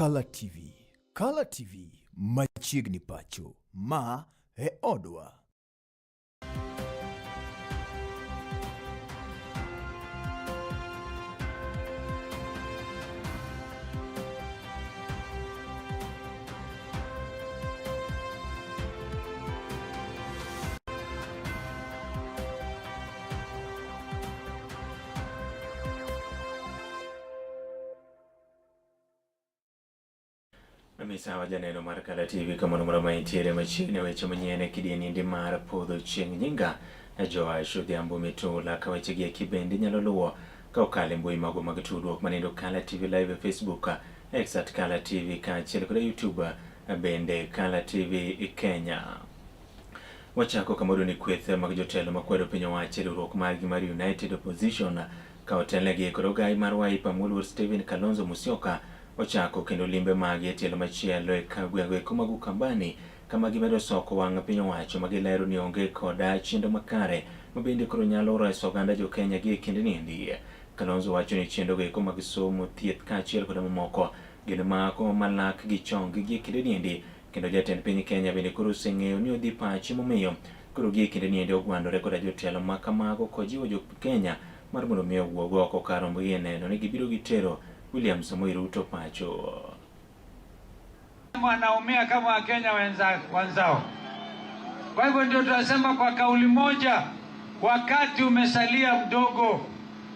Kala TV. Kala TV machiegni pacho. Ma e odwa. Misawa janeno mar Kala TV kamano moro ma intiere machiegni weche manyien e kidienindi mar podho chieng' nyinga Joash Odhiambo Mitula ka wechegi eki bende inyalo luwo ka okalo e mbui mago mag tudruok manindo Kala TV Live e Facebook, X at Kala TV kaachiel kod YouTube bende Kala TV Kenya. Wachako kamoro ni kweth mag jotelo makwedo piny owacho e riwruok margi mar United Opposition ka otelnegi kod ogai mar Wiper moluor Stephen Kalonzo Musyoka ochako kendo limbe magi e tielo machielo e gwenge eko mag Ukambani kama gimedo soko wang' piny owacho ma gilero ni onge koda chenro makare ma bende koro nyalo reso oganda jo Kenya gi e kinde niendi. Kalonzo wacho ni chenro go eko mag somo, thieth kaachiel koda mamoko gin mago malak gi chong gi e kinde niendi kendo jatend piny Kenya bende koro oseng'eyo ni odhi pache momiyo koro gi e kinde niendi ogwandore koda jotelo ma kamago kojiwo jo Kenya mar mondo mi owuog oko kar rombgi e neno ni gibiro gitero William Samoei Ruto pacho. Wanaumia kama Wakenya wenzao. Kwa hivyo ndio tunasema kwa kauli moja, wakati umesalia mdogo,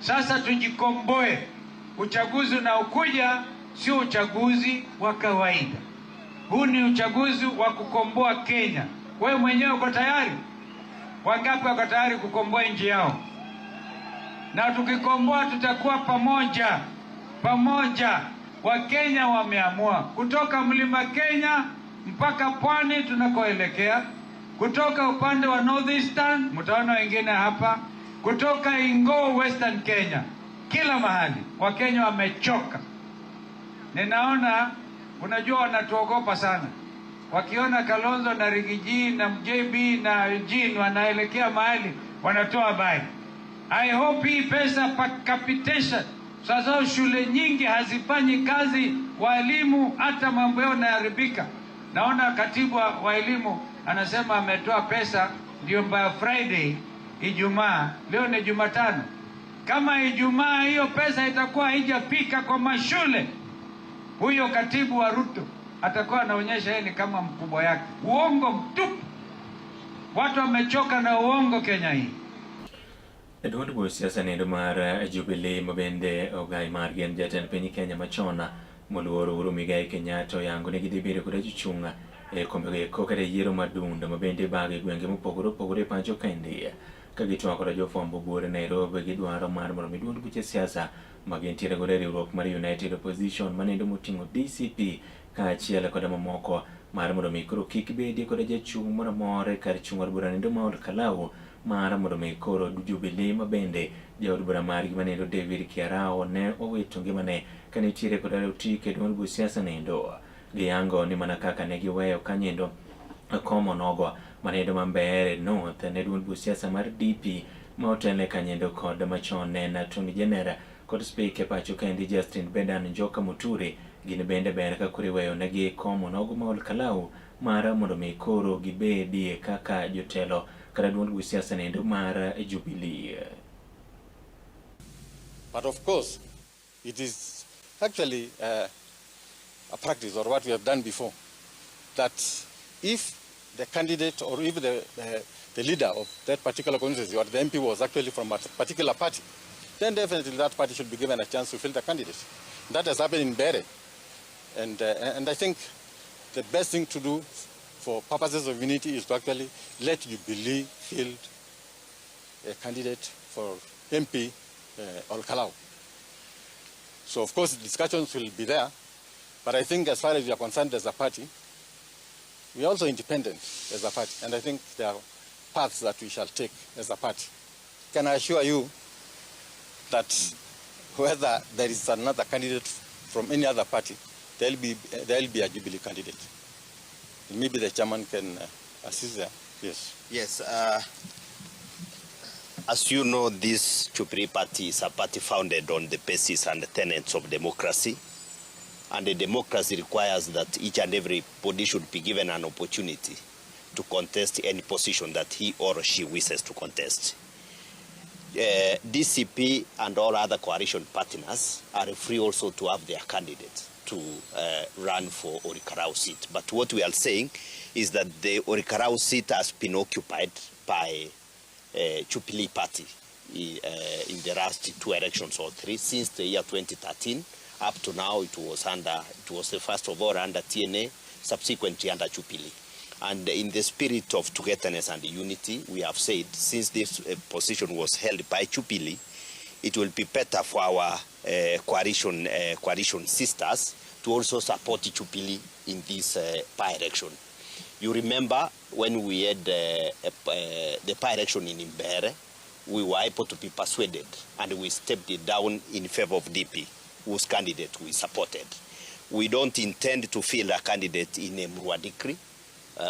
sasa tujikomboe. Uchaguzi unaokuja sio uchaguzi wa kawaida. Huu ni uchaguzi wa kukomboa Kenya. Wewe mwenyewe uko tayari? Wangapi wako tayari kukomboa nchi yao? Na tukikomboa tutakuwa pamoja, pamoja. Wakenya wameamua kutoka mlima Kenya mpaka pwani tunakoelekea, kutoka upande wa Northeastern, mtaona wengine hapa, kutoka Ingo Western Kenya, kila mahali Wakenya wamechoka. Ninaona, unajua wanatuogopa sana, wakiona Kalonzo na Rigiji na JB na Eugene wanaelekea mahali wanatoa habari. I hope hii pesa per capitation. Sasa shule nyingi hazifanyi kazi, walimu hata mambo yao yanaharibika. Naona katibu wa elimu anasema ametoa pesa ndio mbaya Friday, Ijumaa, leo ni Jumatano. Kama Ijumaa hiyo pesa itakuwa haijafika kwa mashule, huyo katibu wa Ruto atakuwa anaonyesha yeye ni kama mkubwa yake. Uongo mtupu. Watu wamechoka na uongo Kenya hii. E duond buch siasa nindo mar Jubilee ma bende ogai margi en jatend piny Kenya machon moluor Uhuru Muigai Kenyatta oyango ni gidhi bedo kod jochung' e kombego eko kata yiero mar dundo ma bende ibago e gwenge mopogore opogore e pacho kaendi. Ka gitwak kod jofwambo buore Nairobi gidwaro mar mondo mi duond buche siasa ma gintiere godo e riwruok mar United Opposition manendo moting'o DCP kaachiel kod mamoko mar mondo mi koro kik bedie kod jachung' moro amora e kar chung' od bura nendo ma Ol Kalou mar mondo mi koro Jubilee ma bende jaod bura margi manendo David Kiarao ne owito ngimane ka nitiere kod otike e duond buch siasa nendo. Giyango ni mana kaka ne giweyo kanyendo komo nogo manendo ma Mbeere North ne duond buch siasa mar DP ma otelne kanyendo kod machon ne en Attorney General kod Spika e pacho kaendi Justin Bedan Njoka Muturi gin bende ber ka koro iweyo negi komo nogo ma Ol Kalou mar mondo mi koro gibedie kaka jotelo kata duond buch siasa nendo mar Jubilee. But of course, it is actually a practice or what we have done before, that if the candidate or if the leader of that particular constituency or the MP was actually from a particular party, then definitely that party should be given a chance to fill the candidate. That has happened in Mbeere. And I think the best thing to do for purposes of unity is to actually let Jubilee field a candidate for MP Ol Kalou. So of course discussions will be there, but I think as far as we are concerned as a party, we are also independent as a party, and I think there are paths that we shall take as a party. Can I assure you that whether there is another candidate from any other party, there will be a Jubilee candidate. Maybe the chairman can assist there. Yes. Yes. As you know, this Jubilee Party is a party founded on the basis and the tenets of democracy. And the democracy requires that each and everybody should be given an opportunity to contest any position that he or she wishes to contest. DCP and all other coalition partners are free also to have their candidates to run for Ol Kalou seat. But what we are saying is that the Ol Kalou seat has been occupied by Jubilee Party in the last two elections or three since the year 2013. Up to now, it was the first of all under TNA, subsequently under Jubilee. And in the spirit of togetherness and unity, we have said since this position was held by Jubilee, it will be better for our coalition sisters to also support Jubilee in this by-election. You remember when we had the by-election in Mbeere, we were able to be persuaded and we stepped it down in favor of DP, whose candidate we supported. We don't intend to field a candidate in Emurua Dikirr.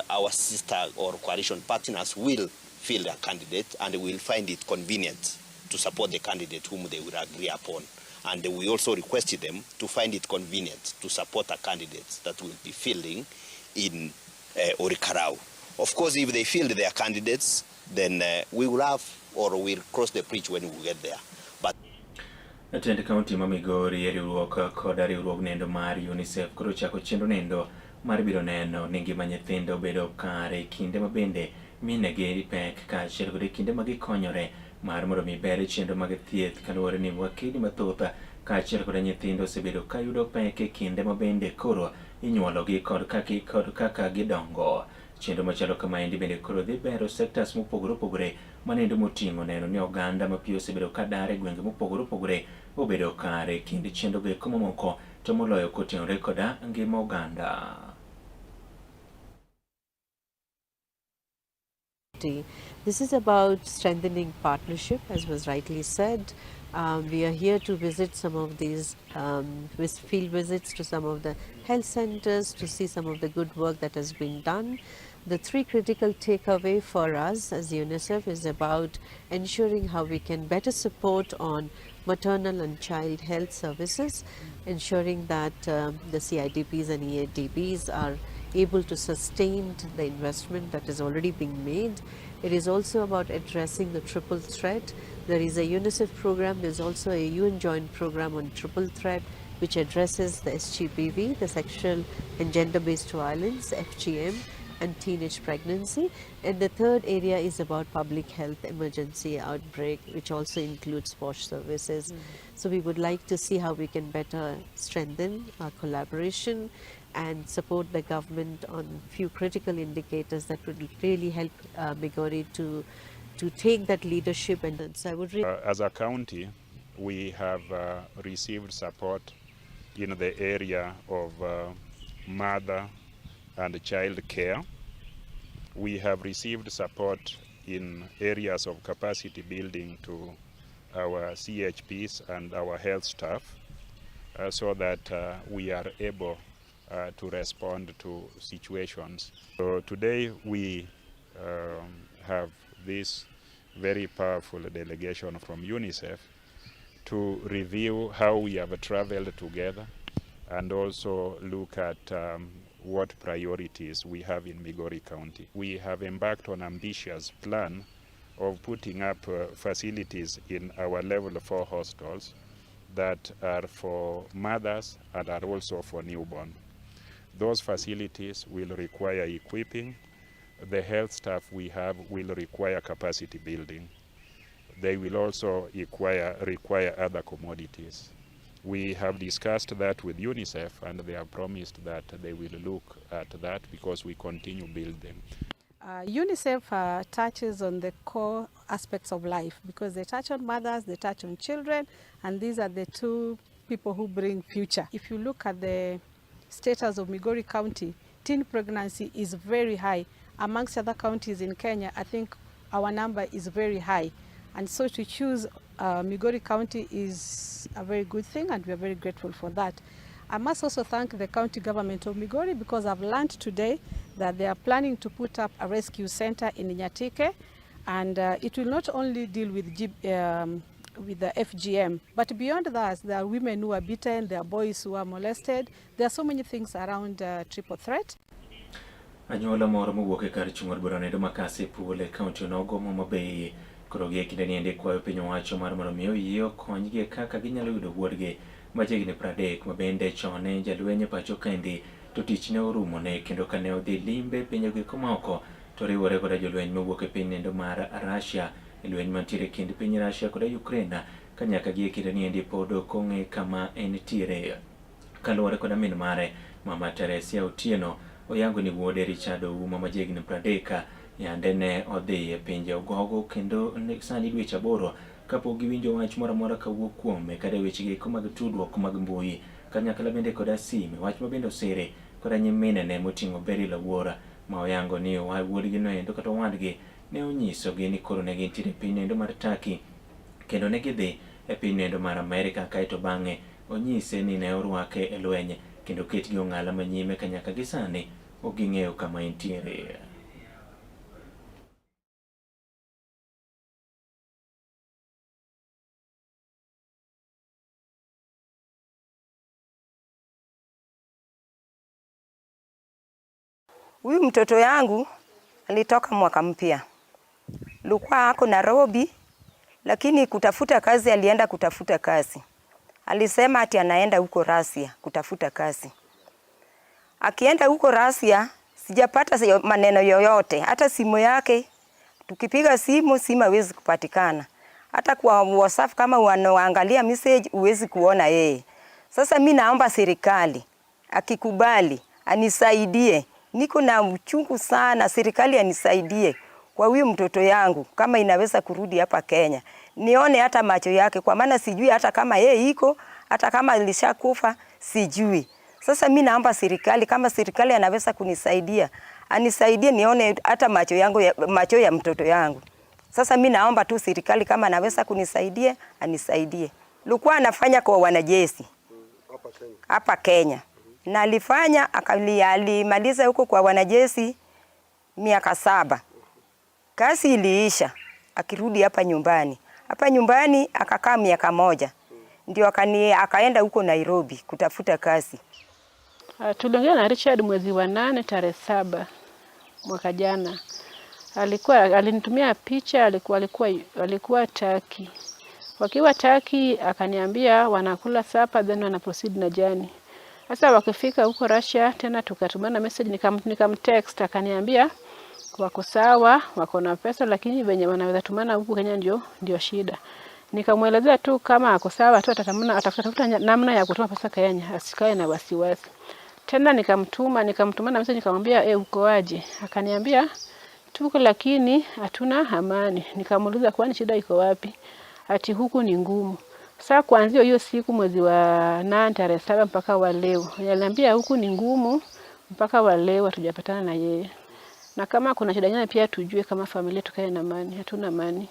Our sister or coalition partners will field a candidate and will find it convenient to support the candidate whom they will agree upon. And we also requested them to find it convenient to support a candidate that will be fielding in Ol Kalou. Of course, if they field their candidates, then we will have or we'll cross the bridge when we get there. But Jatend kaunti ma Migori e riwruok koda riwruog nendo mar UNICEF koro chako chenro nendo mar biro neno ni ngima nyithindo obedo kare e kinde ma bende minegi pek kaachiel kod e kinde ma gikonyore mar mondo mi ber chenro mag thieth kaluwore ni wakili mathoth kaachiel kod nyithindo osebedo ka yudo pek e kinde ma bende koro inyuologi kod kaka gidongo. Chenro machalo kamaendi bende koro dhi bero sectors mopogore opogore manendo moting'o neno ni oganda mapiyo osebedo ka dar e gwenge mopogore opogore obedo kare kind chenro go eko mamoko to moloyo kotenore koda ngima oganda. This is about strengthening partnership, as was rightly said. We are here to visit some of these field visits to some of the health centers to see some of the good work that has been done. The three critical takeaway for us as UNICEF is about ensuring how we can better support on maternal and child health services, ensuring that the CIDPs and EADBs are able to sustain the investment that is already being made. It is also about addressing the triple threat. There is a UNICEF program, there is also a UN joint program on triple threat, which addresses the SGBV, the sexual and gender based violence, FGM, and teenage pregnancy. And the third area is about public health emergency outbreak, which also includes WASH services. So we would like to see how we can better strengthen our collaboration and support the government on few critical indicators that would really help Migori to take that leadership. And so I would really As a county, we have received support in the area of mother and child care. We have received support in areas of capacity building to our CHPs and our health staff so that we are able to respond to situations. So today we have this very powerful delegation from UNICEF to review how we have traveled together and also look at what priorities we have in Migori County. We have embarked on ambitious plan of putting up facilities in our level 4 hostels that are for mothers and are also for newborn. Those facilities will require equipping. The health staff we have will require capacity building. They will also require other commodities. We have discussed that with UNICEF, and they have promised that they will look at that because we continue building. UNICEF touches on the core aspects of life because they touch on mothers, they touch on children, and these are the two people who bring future. If you look at the status of Migori County, teen pregnancy is very high. Amongst other counties in Kenya, I think our number is very high. And so to choose Migori County is a very good thing, and we are very grateful for that. I must also thank the county government of Migori because I've learned today that they are planning to put up a rescue center in Nyatike, and it will not only deal with with the FGM. But beyond that, there are women who are beaten, there are boys who are molested. There are so many things around triple threat. Anyuola moro mowuok e kar chung' od bura noendo ma Kasipul e kaunti onogo ma Homa Bay koro gie kinde ni endi kwayo piny owacho mar mondo mi oyie okonygi e kaka ginyalo yudo wuodgi machiegni 30 ma bende chon ne en jalweny e pacho kaendi to tich ne orumone kendo kane odhi limbe e pinje goeko maoko to riwore koda jolweny mowuok e piny nendo mar Russia e lweny mantiere e kind piny Russia koda Ukraine ka nyaka gie kinde ni endi pod ok ong'e kama entiere. Kaluwore koda min mare, Mama Teresia Otieno, oyango ni wuode Richard Ouma ma jahigni 30 yande ne odhi e pinje ogogo kendo sani dweche 8 kapok giwinjo wach moro amora kawuok kuome kata e weche eko mag tudruok mag mbui kanyakla bende koda sime, wach ma bende osire koda nyiminene moting'o Beryl Awuor ma oyango ni wuodgi noendo kata owadgi ne onyisogi ni koro ne gintiere e piny noendo mar Turkey kendo ne gidhi e piny noendo mar Amerika kaeto bang'e onyise ni ne orwake e lweny kendo oketgi ong'ala manyime ka nyaka gi sani ok ging'eyo kama entiere. Huyu mtoto yangu alitoka mwaka mpya, alikuwa ako Nairobi, lakini kutafuta kazi, alienda kutafuta kazi. Alisema ati anaenda huko Russia kutafuta kazi. Akienda huko Russia, sijapata maneno yoyote, hata simu yake tukipiga simu, simu haiwezi kupatikana. Hata kwa WhatsApp kama wanaangalia message huwezi kuona yeye. Sasa mi naomba serikali akikubali anisaidie. Niko na uchungu sana, serikali anisaidie kwa huyu mtoto yangu kama inaweza kurudi hapa Kenya. Nione hata macho yake, kwa maana sijui hata kama yeye iko, hata kama alishakufa sijui. Sasa mi naomba serikali, kama serikali anaweza kunisaidia, anisaidie nione hata macho yangu ya, macho ya mtoto yangu. Sasa mi naomba tu serikali kama anaweza kunisaidia, anisaidie. Alikuwa anafanya kwa wanajeshi hapa Kenya. Na alifanya alimaliza huko kwa wanajeshi miaka 7. Kazi iliisha, akirudi hapa nyumbani. Hapa nyumbani akakaa miaka 1. Ndio akaenda huko Nairobi kutafuta kazi. Tuliongea na Richard mwezi wa 8 tarehe 7 mwaka jana. Alinitumia picha, alikuwa Turkey. Wakiwa Turkey akaniambia wanakula supper then wana proceed na journey. Sasa wakifika huko Russia tena tukatumana message, nikamtext akaniambia wako sawa, wako na pesa lakini venye wanaweza tumana huku Kenya ndio shida. Nikamwelezea tu kama ako sawa tu atatafuta namna ya kutuma pesa Kenya, asikae na wasiwasi. Tena nikamtuma na message nikamwambia, uko aje? Akaniambia tuko lakini hatuna amani. Nikamuuliza kwani shida iko wapi? Ati huku ni ngumu. Sasa kuanzia hiyo siku mwezi wa 8 tarehe 7 mpaka wa leo. Aliniambia huku ni ngumu mpaka wa leo hatujapatana na yeye. Na kama kuna shida nyingine pia tujue kama familia tukae na amani, hatuna amani.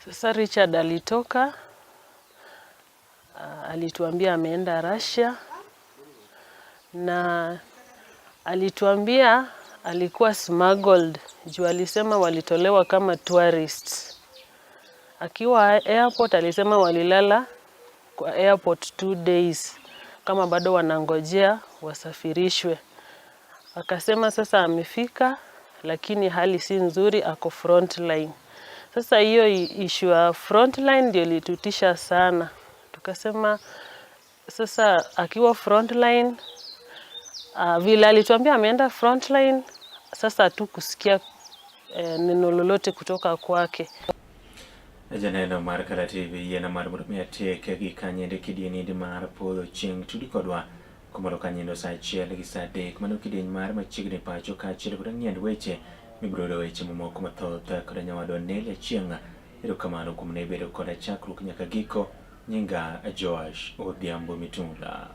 Sasa Richard alitoka, alituambia ameenda Russia na alituambia alikuwa smuggled juu alisema walitolewa kama tourists. Akiwa airport alisema walilala kwa airport 2 days kama bado wanangojea wasafirishwe. Akasema sasa amefika lakini hali si nzuri, ako frontline. Sasa hiyo issue ya frontline ndio ilitutisha sana. Tukasema sasa akiwa frontline, vile alituambia ameenda frontline, sasa hatukusikia neno lolote kutoka kwake. Janeno mar Kala TV yiena mar mondo mi atiek gi kanyende kidieny mar podho chieng' tudi kodwa kumoro kanyendo saa 1 gi saa 3 mano kidieny mar machiegni pacho kaachiel kod ng'iend weche mibiro yudo weche mamoko mathoth kod nyawadwa Nelia Chieng'. Erokamano kuom ne bedo koda chakruok nyaka giko. Nyinga Joash Odhiambo Mitula.